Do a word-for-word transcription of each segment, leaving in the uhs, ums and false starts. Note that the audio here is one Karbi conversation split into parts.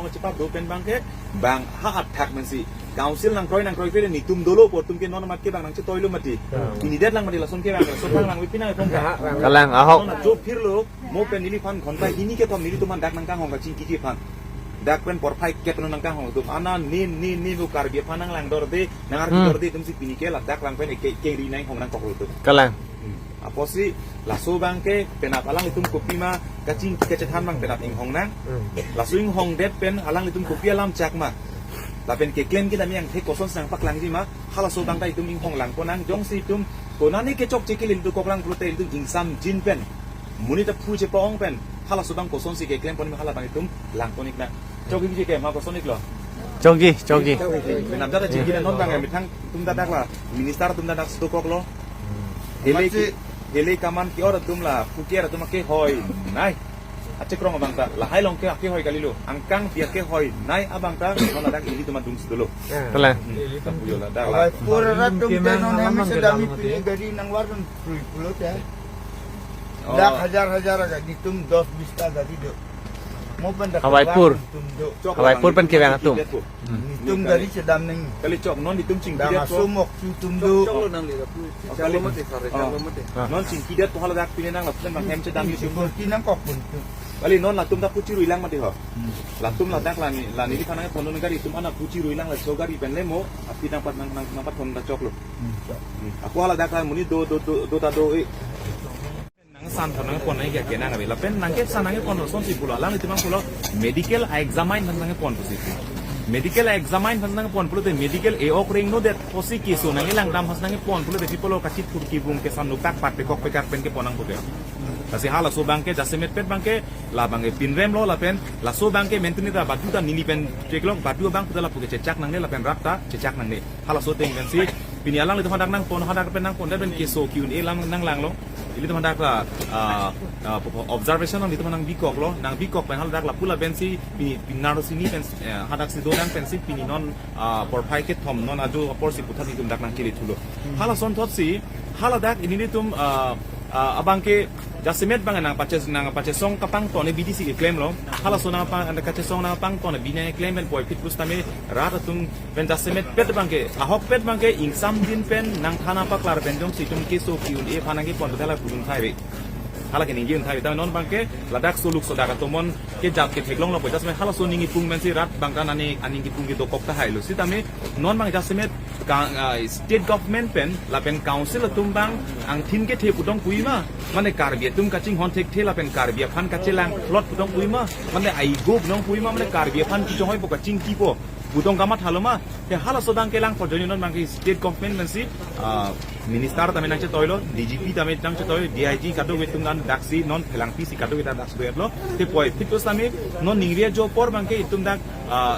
Chepa do pen bang ke bang ha athak mensi council nangkroi nangkroi pe netum dolo pu atum ke non mat ke bang nangchetoilo mati. Hmm. Pini det lang mati lason ke bang lason bang lang pi nang epong ka. Kalang ahok. Non ajo phirlo mo pen neliphan ghonta hini kethom nelitum aphan dak nangkanghong kachingki aphan. Dak pen porphai kep nangkanghong atum. Ana ne ne ne mo Karbi aphan nanglang dorde, nang ardi Hmm. dorde atum si pini ke ladak lang pen ke kengri nangkong nangkoklo atum. Kalang. Hmm. Apotsi laso bang ke penap alanglitum kopima kachingki kachethan bang penap inghong nang. Hmm. Laso inghongdet pen alanglitum kopi alam chak ma. Lapen keklem kedam yang thek koson si nangpaklangji ma. Halaso bang ta itum inghong langpo nang jongsi itum konane kechokche ke ilitum koklangpo te ilitum ingsamjin pen. Monit aphu chepa-ong pen. Halaso bang kosonsi keklem pon hala bang itum langpon ik nang. Chokji ke ma koson iklo. Chokji, chokji. Penap jata chingki non bang methang atum ta dak la minister atum ta dak si dokoklo. Hele Mati. ki, hele kaman ke-or atum la, puker atum akehoi nai. Achekrong abang ta, lahai along ke akehoi kalilo. Angkang pi akehoi nai abang ta, non ladak ilitum adung si dolo. Ya. Kalang. Hmm. Ilitum Tapuyo ladak la. Hawai pur rat tum Kemang te non halaman hemi ke sedami dalam pini hati. gari nangvardun prui pulo te. Oh. Dak hajar hajar aga, netum dos bis ta gari do. Mo pen dak Hawai pur. netum do. Chok Hawai abang pur pen itum kevang atum. chingkidet po. Hmm. Netum Ni gari kali. sedam neng. Kali chok non itum Dang chingkidet po. aso mok chu tum do. Chok lo nang di pu. Oh, kali. Chalo mati sare, Oh. chalo mati. Ah. Non chingkidet po haladak pini nang lapen bang hem sedam itum. Security nangkok pun tu. Kali non latum ta puchi ruilang mati ho. Hmm. Latum ladak la ne, la neliphan nangpon gari itum ana puchi ruilang laso gari pen le mo, api nangpat nang, nang, nangpathon ta choklo. Hmm, chok. Hmm. Ako haladak la monit do, do, do, do ta do e. Nangsan thon nangpon nang ke kenang abi. Lapen nangkesan nangpon asonsi pulo. Alanglitum nangpulo medical examine aphan nangpon pusi. Medical examine aphan nangpon pulote medical e-ok rengnodet pusi keso nangkelang dam aphan nangpon pulote pi pulo kachithur kibung kesan nuktak pat pekok pekak pen kepon nang puke. Lasi halaso bang ke jasemet pet bang ke la bang ke pinrem lo lapen laso bang ke menteni ta badu ta neli pen cheklong badu bang puta lapu ke chechak nangne lapen rat ta chechak nangne. Halaso ateng pensi pini alanglitum hadak nangpon hadak pen nangpon pen keso ki-un-e lam nanglanglo. Ilitum hadak la, ah, ah, observation nanglitum nang bikoklo, nang bikok pen haladak lapu lapensi pini pinarosini pen, eh, hadak si donang pensi pini non, ah, porphai kethom non ajo aporsi puthot itum dak nangkiri thulo. Halason thotsi haladak nelitum, ah, ah, abang ke jasemet bang nangpache nangpachesong kapangton e B D C keklem lo. Halaso nangpa kachesong nangpangton e bini keklem pen puvoiphit pusitame rat atum pen jasemet pet bang ke ahok pet bang ke ingsamjin pen nangthana paklar pen jongsi itum keso ki-un-e aphan nangkepon bedalar pudun thai ve. Hala ke ningje-un thai ve. Tame non bang ke ladak soluk sodak atomon kejap ketheklonglo pu jasemet halaso ning ipung pensi rat bang ta nani aning ipung kedokok tahai lo. Sitame non bang jasemet ka, ah, state government pen lapen council atum bang angthin kethe pudong puima, mane Karbi atum kachinghon thekthe lapen Karbi aphan kachelang plot pudong puima, mane aigo pudong puima, mane Karbi aphan kichonghoi po kachingki po pudong kamathalo ma. Te halaso bang kelang porjoni non bang ke state government pensi, ah, minister tame nangchetoilo, D G P tame nangchetoilo, D I G kadokave atum dan daksi non phelangpi si kadokave ta daksi do-etlo. Te puvoiphit pusitame non ningri ajo apor bang ke itum dak, ah,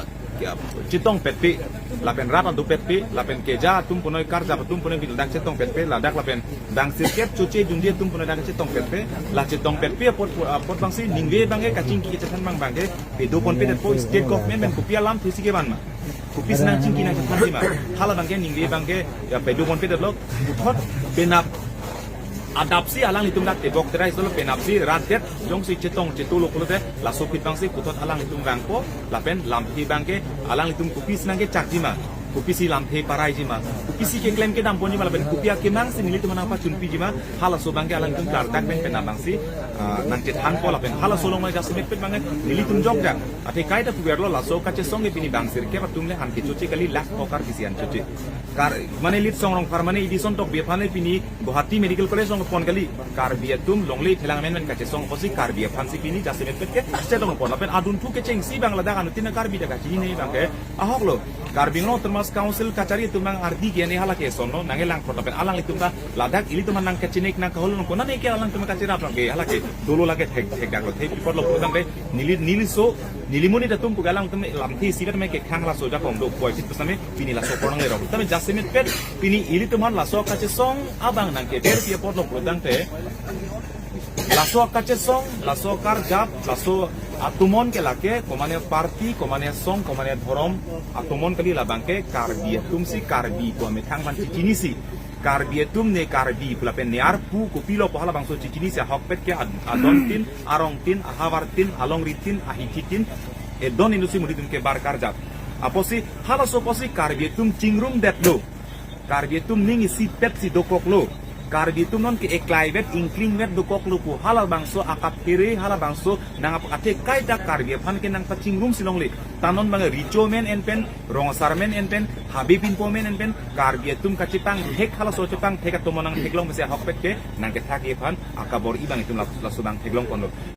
chetong petpe, lapen rat adu petpe, lapen keja atum punoi karjap atum punoi dak chetong petpe, ladak lapen bang sirkep choche junji atum punoi dak chetong petpe, la chetong petpe apot, apot bangsi ningve bang ke kachingki kachethan bang bang ke pedo ponpedet po state government pen kopi alamthe si kevan ma. Kopisi nangchingki nangchethanji ma. Hala bang ke ningve bang ke ya pedo ponpedetlo puthot penap adapsi alanglitum dak tebok terai solo penapsi rat det jongsi chetong chetolo pulote laso aphi bangsi puthot alanglitum vangpo lapen lamthe bang ke alanglitum kopisi nangkechakji ma, kopisi lamthe paraiji ma, kopisi keklem kedam ponji ma lapen kopi akemang si nelitum nangpachunpiji ma, halaso bang ke alanglitum klardak pen penap bangsi, ah, nangchethanpo lapen halaso along ma jasemet pet bang ke nelitum jokjak. Athe kaita puverlo laso kachesong ke pini bang sirkep atum le han kechoche kali lakh thok Karbi si han choche. Kar, mane Litsong Rongphar mane Edison Tokbi aphan le pini Guwahati Medical College along pon kali. Karbi atum longle thelang amen men kachesong apotsi Karbi aphansi pini jasemet pet ke chetong pon lapen adunthu kechengsi bang ladak anuttin Karbi ta kachini bang ke ahok lo. Karbi Anglong Autonomous Council kachari atum bang ardi gene hala ke sonlo nangkelang prot lapen alanglitum ta ladak ilitum nangkachinek nangkahol nang konane ke alanglitum kacherap lake hala ke dolo lake thek thek dak lo thek pipot lo putang ke neli neliso neli monit atum pu alanglitum lamthe isi dak me kekhang laso ajakong do puvoiphit pusitame pini laso apor nanglerok. Tame jasemet pet pini ilitum aphan laso kachesong abang nangkeder pi apot lo putang te laso kachesong, laso karjap, laso atomon ke lake, komane party, komane song, komane dhorom, atomon kali labang ke Karbi atumsi Karbi pu amethang aphan chichinisi. Karbi atum ne Karbi pu lapen ne arpu kopilo pu halabangso chichinisi ahokpet ke ad-, adontin, arongtin, ahavartin, alongritin, ahichitin, edon inusi mudi atum kebar karjap. Apotsi halaso apotsi Karbi atum chingrumdetlo. Karbi atum ning isipet si dokoklo. Karbi atum non ke eklaivet ingklingvet dokoklo pu halabangso akaphere halabangso nang ap- athe kaita Karbi aphan ke nangpachingrum si longle. Ta non bang Richo men en pen, Rongsar men en pen, Habe Pinpo men en pen, Karbi atum kachepangthek halaso chepangthek atum nangtheklong mesi ahokpet ke nangkethak aphan akabor-i abang itum las- laso abang theklongponlo.